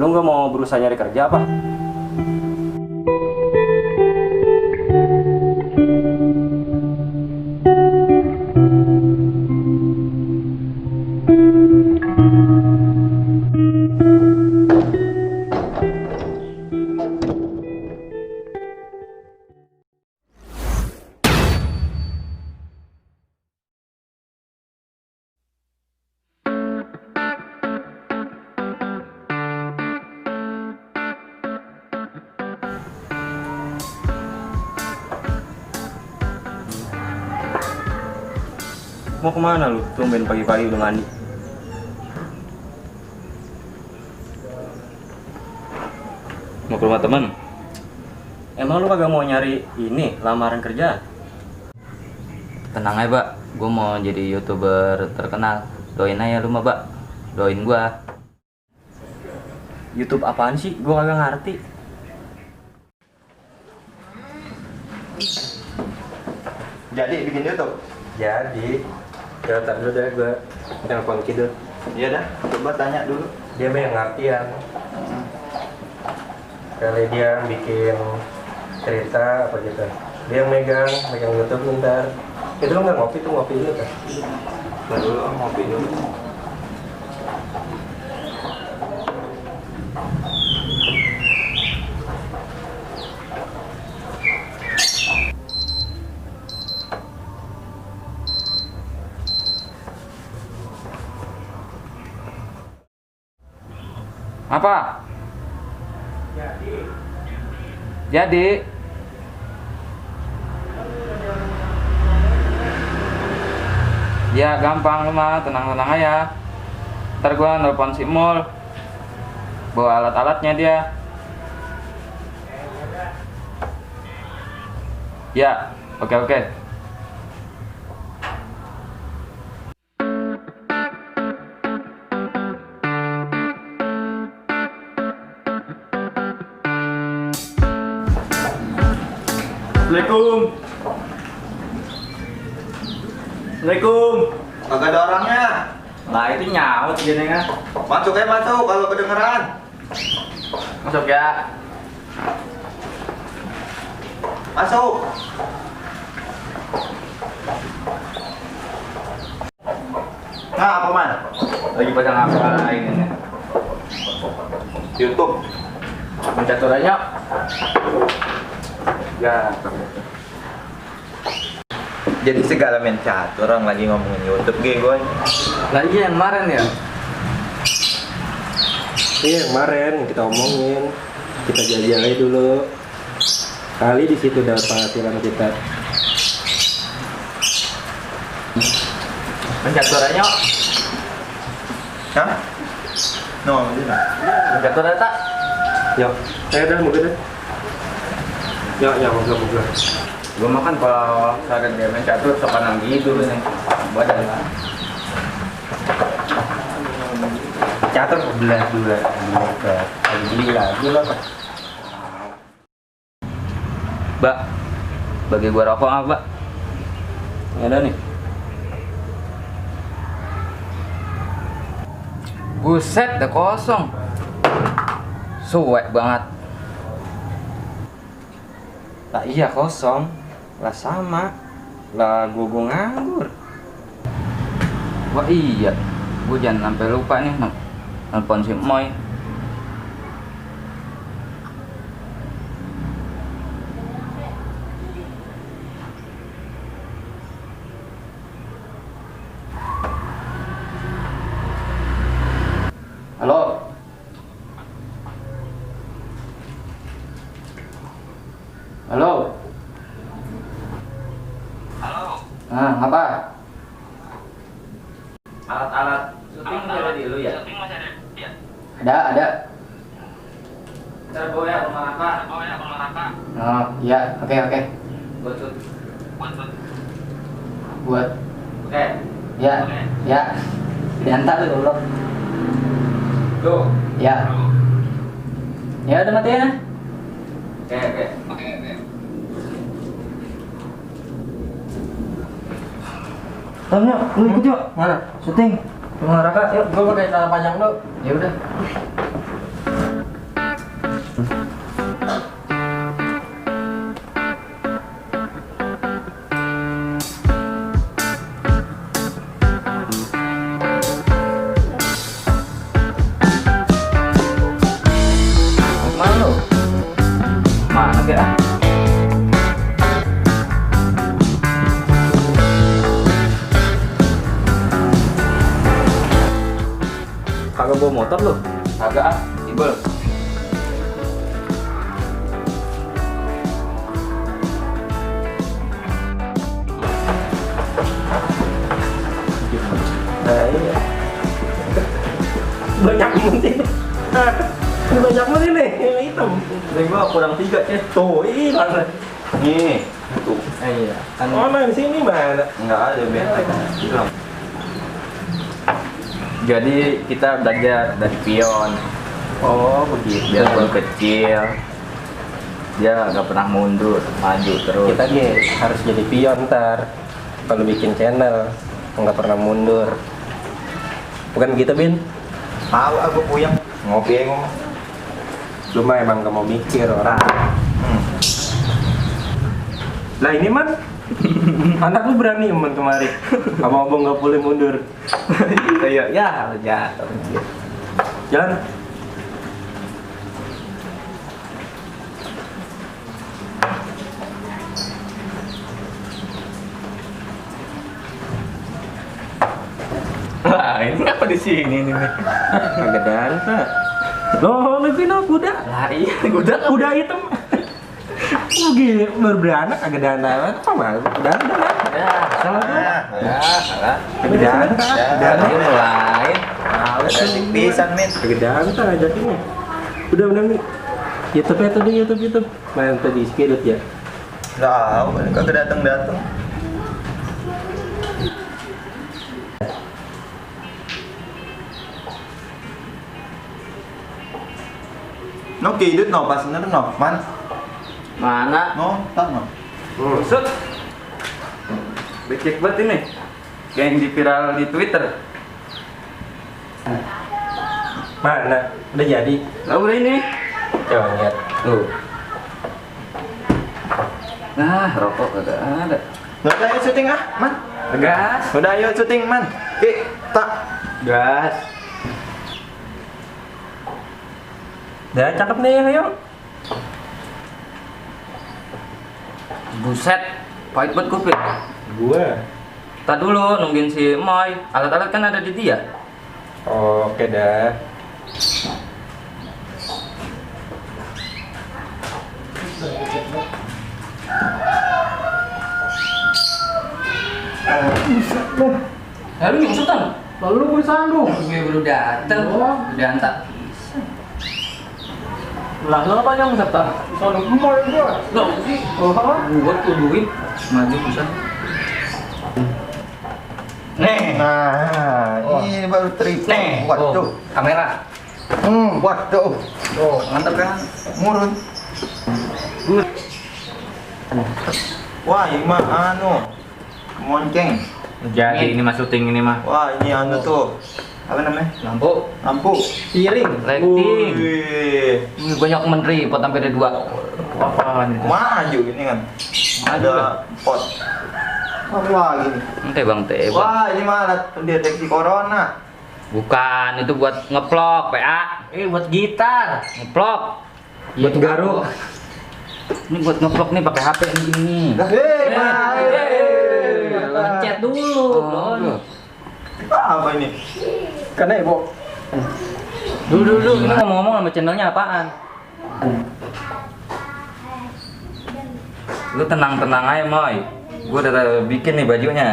Lu nggak mau berusaha nyari kerja apa? Mau kemana lu? Tumben pagi-pagi udah mandi. Mau ke rumah temen? Emang lu kagak mau nyari ini, lamaran kerja? Tenang aja, Pak. Gue mau jadi YouTuber terkenal. Doain aja lu mah, Pak. Doain gua. YouTube apaan sih? Gua kagak ngerti. Jadi bikin YouTube? Jadi, tar dulu deh gue telepon Kidul. Iya dah, coba tanya dulu. Dia mah yang ngertian. Kali dia bikin cerita apa gitu. Dia yang megang YouTube ntar. Itu lo nggak ngopi tuh, ngopi dulu kan? Ntar dulu, ngopi dulu. Apa? Jadi. Ya gampang lu mah, tenang-tenang aja. Ntar gua nelpon si Mul. Bawa alat-alatnya dia. Ya, oke. Assalamualaikum. Assalamualaikum. Kagak ada orangnya. Nah itu nyaut jenengan. Masuk ya masuk kalau kedengeran. Masuk ya. Masuk. Nah, apa man? Lagi pada ngapain ini? YouTube. Mencatur aja. Ya. Jadi segala main catur orang lagi ngomongin YouTube gue. Lah iya yang kemarin ya. Iya kemarin yang kita omongin, kita jajalin dulu. Kali di situ dapat penghasilan kita. Mencatur aja. Hah? No, tidak. Mencatur aja tak. Yuk, saya dah moga deh. Ya, moga. Gue makan kalau sadar dia main catur suka nang gitu nih. Badan lah. Catur belah dua. Lagi beli lagi lah. Mbak, bagi gua rokok apa, Mbak? Ini ada nih. Buset, udah kosong. Suwek banget. Lah iya kosong. Lah sama. Lah gua nganggur. Wah iya, gua jangan sampai lupa nih nelpon si Moy. Halo. Halo. Halo. Ah, apa? Alat-alat syuting masih ada di lu ya? Syuting masih ada. Ya. Ada. Ntar bawa ya rumah Raka. Oh, iya, oke. Buat shoot. Buat Oke. ya. Diantar dulu. Tuh. Ya. Ya udah matiin ya. Oke. Tom yuk, lu ikut yuk. Mana? Syuting. Rumah Raka, yuk. Gue pakai celana panjang dulu. Ya udah. Kagak ah. Kagak bawa motor lu? Kagak ah, Ibel. Nah, iya. Banyak banget ini. Banyak banget ini, yang hitam. Dari gua kurang 3 cek. Tuh, ini mana? Nih. Tuh. Iya. Kan Oh, nah di sini mana? enggak ada benteng. Hilang. Jadi kita belajar dari pion. Oh, begitu. Biarpun kecil, dia nggak pernah mundur, maju terus. Kita harus jadi pion ntar kalau bikin channel, nggak pernah mundur. Bukan gitu, Bin? Tahu aku puyeng ngopi aja ngomong. Lu mah emang gak mau mikir orang. Lah ini man, anak lu berani man kemari. Abang-abang nggak boleh mundur. Kayak ya jatuh. Jalan. Wah, ini apa di sini nih? Agak danta. Loh, lebih no kuda. Lah iya, udah Kuda hitam. Lagi berberanak agak danta. Apa mah? Danta kan? ya. Salah gua. Ya, salah. Agak danta. Dari mulai. Males sih pisan men. Agak danta ajakinnya. Udah nih. YouTube. Main tadi skidut ya. Tahu kagak datang. No kidut no pas bener no man. Mana? No, tak no. Set. Becek banget ini. Kayak yang di viral di Twitter. Mana? Udah jadi. Lah udah ini. Coba lihat. Tuh. Nah, rokok kagak ada. Udah ayo syuting ah, man. Gas. Udah ayo syuting man. Tak. Gas. Udah cakep nih, ayo. Buset. Pahit banget kuping. Gua. Tak dulu nungguin si Moy. Alat-alat kan ada di dia. Oke dah. Lalu nyusutan. Lalu gue sanggup. Gue baru dateng. Udah antar. Lah, lo apa yang serta? Soalnya mau gua. Loh, sih. Gua kuduin maju bisa. Nih. Nah, ini baru trip. Nih. Waduh. Kamera. Waduh. Tuh, mantap kan? Murun. Good. Wah, ini mah anu. Monceng. Jadi ini mah syuting ini mah. Wah, ini anu tuh. Apa namanya? Lampu. Lampu. Piring. Lighting. Wih. Ini banyak menteri, pot sampai ada 2. Apaan itu? Maju ini kan. Maju, Ada pot. Wah, gini. Ente bang, teh. Wah, ini mah alat pendeteksi corona. Bukan, itu buat ngeplok, PA. Buat gitar. Ngeplok. Buat garuk. Ini buat ngeplok nih pakai HP ini. Ngechat dulu. Oh, Apa ini? Karena ibu. dulu. Ini ngomong-ngomong sama channelnya apaan? Lu tenang-tenang aja, Moy. Gua udah bikin nih bajunya.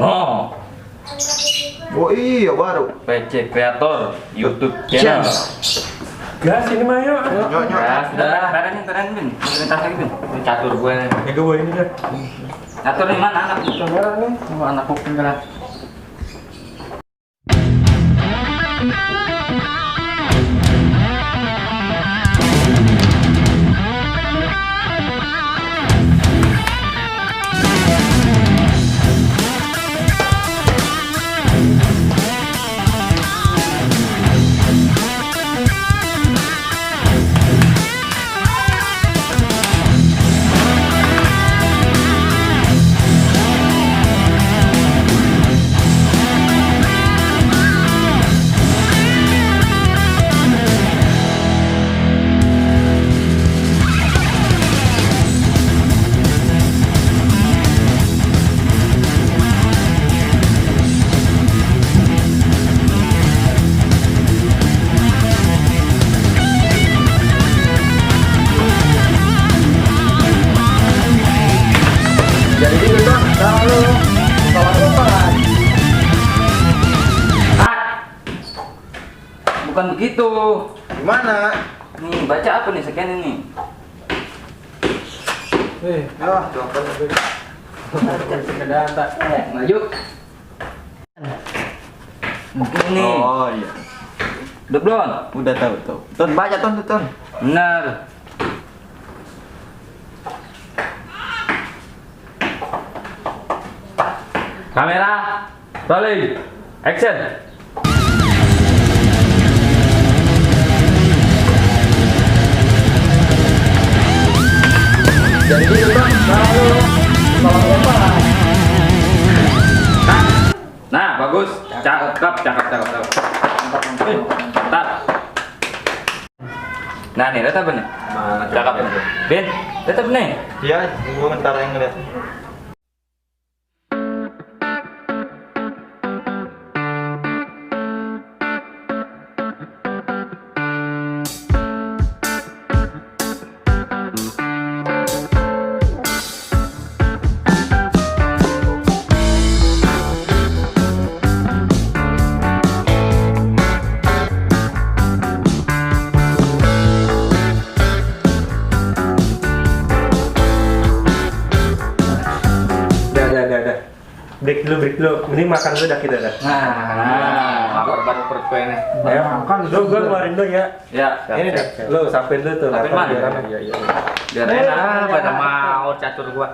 Oh, Oh iya baru. PC Creator YouTube channel. Gas ini mah yuk. Nyok. Ya, sudah. Taren, Bin. Perintah lagi, Bin. Ini catur gue. Ya gue ini dah. Catur nih mana anak? Kamera nih. Oh, anakku tinggal. Jadi gitu dong, kalau lupa kan. Bukan begitu. Gimana? Nih, baca apa nih sekian ini? Maju. Mungkin ini. Oh iya. Udah belum? Udah tahu tuh. Ton baca ton. Benar. Kamera, rolling, action. Jadi gitu dong, kalau lupa kan. Nah, bagus. Cakep. Tat. Nah, nih, lihat apa nih? Mana Cakep. Bin, lihat apa nih? Iya, gua bentar yang ngeliat. Udah. Break dulu. Mending makan dulu dah kita dah. Korban perut gue ini. Ayo makan dulu, gua keluarin dulu ya. Ya, Ini dah, lu sampein dulu tuh. Sampein lapar mana? biar rame. biar enak. Pada mau catur gua.